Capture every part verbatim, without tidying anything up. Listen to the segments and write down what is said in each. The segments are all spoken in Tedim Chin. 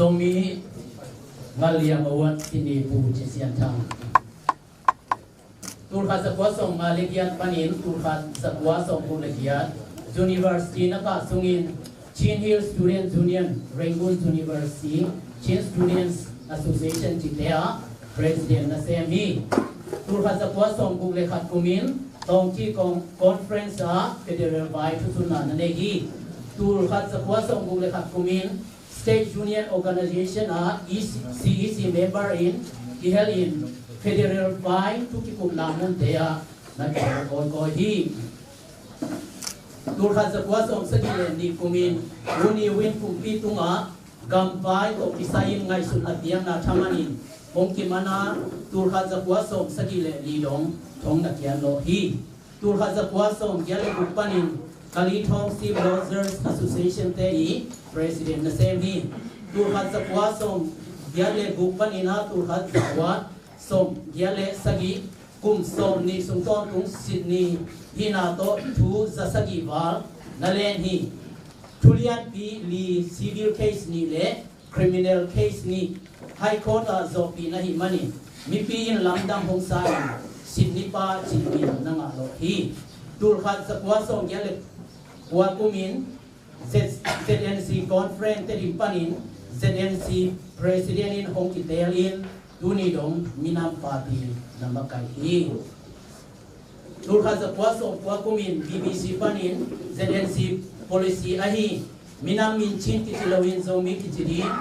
Zomi Ngalliam Award Sydney Pu Ci Sian Thang. Tulkhat zakua sawm nga le giat panin tulkhat zakua sawm guk le giat University na kah sungin Chin Hill Students Union, Rangoon University, Chin Students Association cihte ah President na sem hi. Tulkhat zakua sawm guk le khat kumin Tawngci Conference ah Federal vai thusunna na nei hi. Tulkhat zakua sawm guk le khat kumin State Union Organization ah E C, C E C member in kihel in Federal vai thu kikupna munte ah na kihel kawikawi hi. Tulkhat zakua sawm sagih le nih kumin U Ne Win kumpi tungah gamvai tawh kisai-in ngaihsut a piakna thaman in hong kiman a, tulkhat zakua sawm sagih le li dong thong na kiat lawh hi. Tulkhat zakua sawm giat le guk panin Kali Thawng Sip Lodgers Association te i President na sem hi. Tulkhat zakua sawm giat le guk panin a tulkhat zakua sawm giat le sagih, kum sawm nih sung tawntung Sydney hihna tawh thu za sagih val na len hi. Thu lianpi li, civil case nih le criminal case nih High Court ah zawhpih na hih manin mipi in lamdang hong sa in Sydney pa cih min na ngah lawh hi. Tulkhat zakua sawm giat le kua kumin Z-, Z N C Conference Tedim panin Z N C President in hong kiteel in tuni dong minam party na makaih hi. Tulkhat zakua sawm kua kumin B B C panin Z N C policy ahi minam mincin kici loin Zomi kici ding,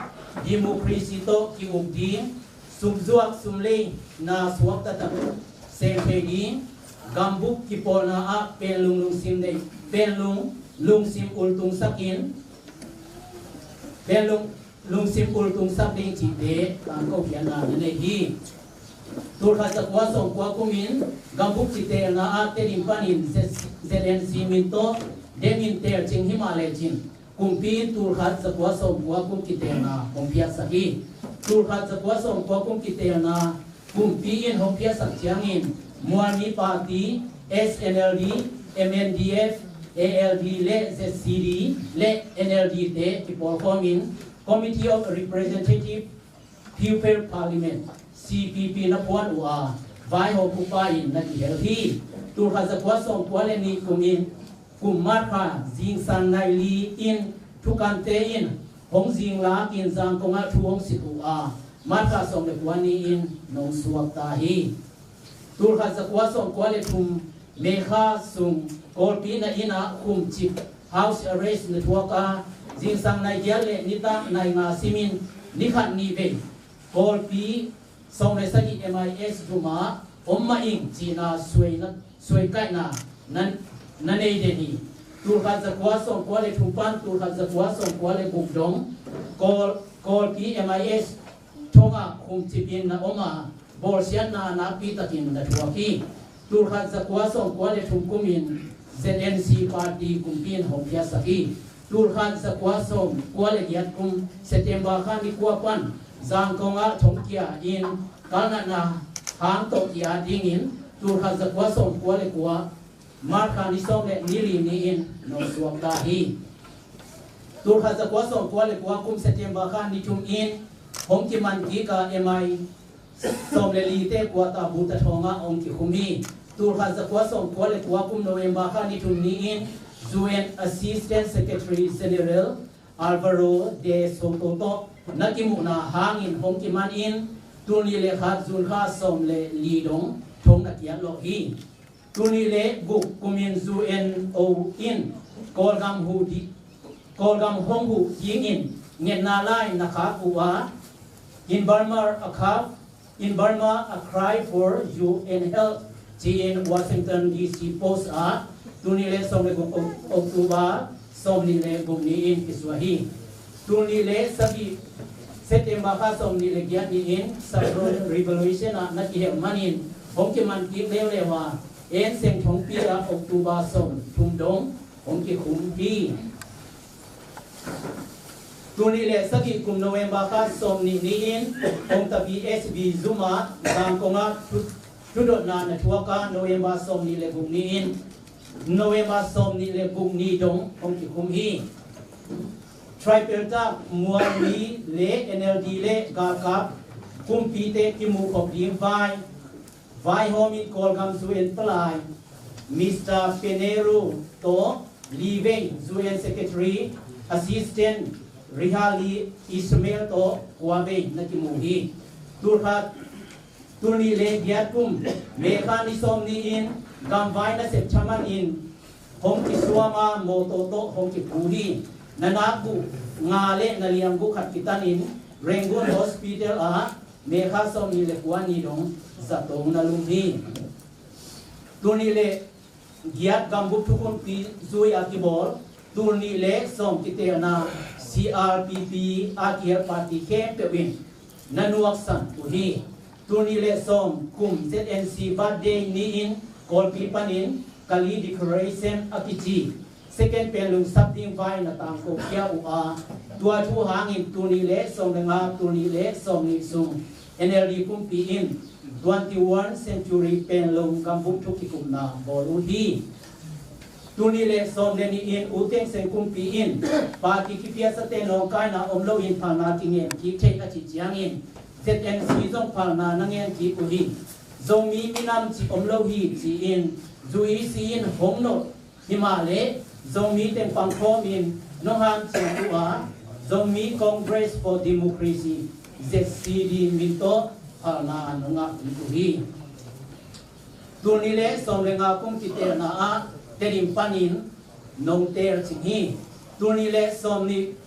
democracy tawh ki-uk ding, sumzuak sumlei na suak taktak sem thei ding, gambup kipawlna ah Panglong lungsim nei, Panglong lungsim ultungsakin, Panglong lungsim ultungsak ding cihte tangko khiatna na nei hi. Tulkhat zakua sawm kua kumin gambup kiteelna ah Tedim panin Z-, Z N C min tawh demin teel cing hi mah lecin kumpi in tulkhat zakua sawm kua kum kiteelna hong phiatsak hi. Tulkhat zakua sawm kua kum kiteelna kumpi in hong phiatsak ciangin Mualmi Party, S N L D, M N D F, A L D le Z C D le N L D te kipawlkhawmin Committee of Representative People Parliament, C P P na phuan uh a, vaihawm upa in na kihel hi. Tulkhat zakua sawm kua le nih kumin kum March kha zingsang nai li in thukante in hong zinglakin Zangkong ah thu hong sit uh a, March kha sawm le kua ni-in nong suakta hi. Tulkhat zakua sawm kua le thum May kha sung Kawlpi na inn ah khumcip house arrest na thuak a, zingsang nai giat le nitak nai nga simin ni khat ni vei Kawlpi sawm le sagih M I S zum ah om mah ing cihna suai na, suaikaihna na, na nei den hi. Tulkhat zakua sawm kua le thum pan tulkhat zakua sawm kua le guk dong Kawl, Kawlpi M I S thong ah khumcip in na om a, bawlsiatna nakpi takin na thuak hi. Tulkhat zakua sawm kua le thum kumin Z N C party kumpi in hong phiatsak hi. Tulkhat zakua sawm kua le giat kum September kha ni kua pan Zangkong ah thongkia in kalnatna hang tawh ki-at dingin tulkhat zakua sawm kua le kua March kha ni sawm le ni li ni-in nong suakta hi. Tulkhat zakua sawm kua le kua kum September kha ni thum in hong kiman kik a M I sawm le lite kua ta buta thawngah hong kikhum hi. Tulkhat zakua sawm kua le kua kum November kha ni thum ni-in U N Assistant Secretary General Alvaro de Soto tawh na kimuhna hangin hong kiman in tul nih le khat June kha sawm le li dong thong na kiat lawh hi. Tul nih le guk kumin U N O in Kawlgam huh di, Kawlgam hong huh dingin ngetna lai na khak uh a, In Burma a khak, In Burma a cry for U N help ci-in Washington D C Post ah tul nih le sawm le guk October sawm nih le guk ni-in kisuah hi. Tul nih le sagih September kha sawm nih le giat ni-in Saffron Revolution ah na kihel manin hong kiman kik leuleu a, en seng thongpi ah October sawm thum dong hong kikhum hi. Tul nih le sagih kum November kha sawm nih ni-in Kongtapi S B zum ah Zangkong ah thu, thudotna na thuak a, November sawm nih le guk ni-in November sawm nih le guk ni dong hong kikhum hi. Tribal tak mualmi le N L D le galkap kumpite kimuhkhop ding vai, vaihawm in Kawlgam U N palai Mister Pinheiro tawh li vei, U N Secretary Assistant Rihali Ismail tawh kua vei na kimu hi. Tulkhat tulnih le giat kum May kha ni sawm ni-in gamvai nasep thaman in hong kisuam a mawtaw tawh hong kiphu hi. Na nakguh nga le na liamguh khat kitanin Rangoon Hospital ah May kha sawm ni le kua ni dong zato na lum hi. Tulnih le giat gambup thukhunpi zui a kibawl tulnih le sawm kitelna C R P P a kihel party khempeuh in na nuaksan uh hi. Tulnih le sawm kum Z N C birthday ni-in Kawlpi panin Kali Declaration a kici second pen lungsap ding vai na tangko khia uh a, tua thu hangin tulnih le sawm le nga, tulnih le sawm nih sung N L D kumpi in twenty-one century pen lung gambup thu kikupna bawl uh hi. Tulnih le sawm le nih in U Thein Sein kumpi in party kiphiasate nawngkaina om loin phalna kingen kik thei a cih ciangin Z N C zong phalna na ngen kik uh hi. Zomi minam cih om lo hi ci-in U E C in hong nolh himah le Zomi teng pangkhawm in nong hanciam uh a, Zomi Congress for Democracy, Z C D min tawh phalna nong ngah uh hi. Tulnih le sawm le nga kum kitelna ah Tedim panin nong tel cing hi. Tulnih le sawm nih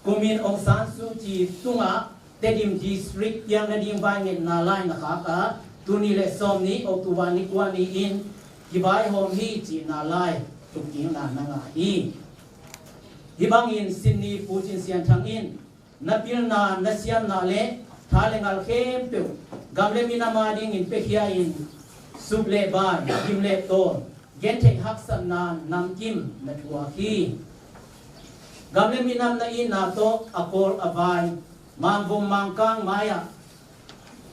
kumin Aung San Suu Kyi tungah Tedim District piang nading vai ngetna lai na khak a, tulnih le sawm nih October ni kua ni-in kivaihawm hi cihna lai thukkikna na ngah hi. Hih bangin Sydney Pu Cin Sian Thang in na pilna, na siamna le tha le ngal khempeuh gam le minam adingin piakhia in sup le bai, gim le tawl, gentheih haksatna namkim na thuak hi. Gam le minam na itna tawh a kawl a vai, mangvom mangkang mai-ah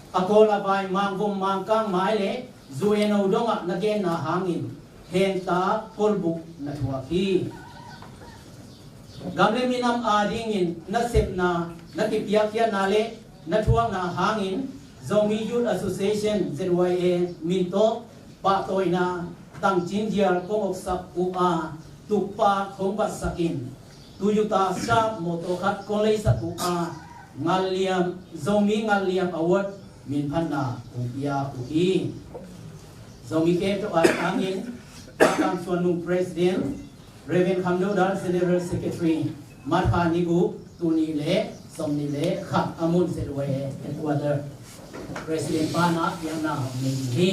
a kawl a vai, mangvom mangkang mai le U N O dongah na genna hangin henta kolbuk na thuak hi. Gam le minam adingin na sepna, na kipiakkhiatna le na thuakna hangin Zomi Youth Association, Z Y A min tawh pahtawina tangcin dial kong oksak uh a, tukpa khong batsakin Toyota Sharp mawtaw khat kong leisak uh a, ngalliam, Zomi Ngalliam Award minphatna kong pia uh hi. Zomi khempeuh a hangin Pakam Suan Nung President, Reverend Kham Do Dal General Secretary, March kha ni guk, tulnih le sawm nih le khat a mun Z Y A Headquarter President pana piakna hong nei ding hi.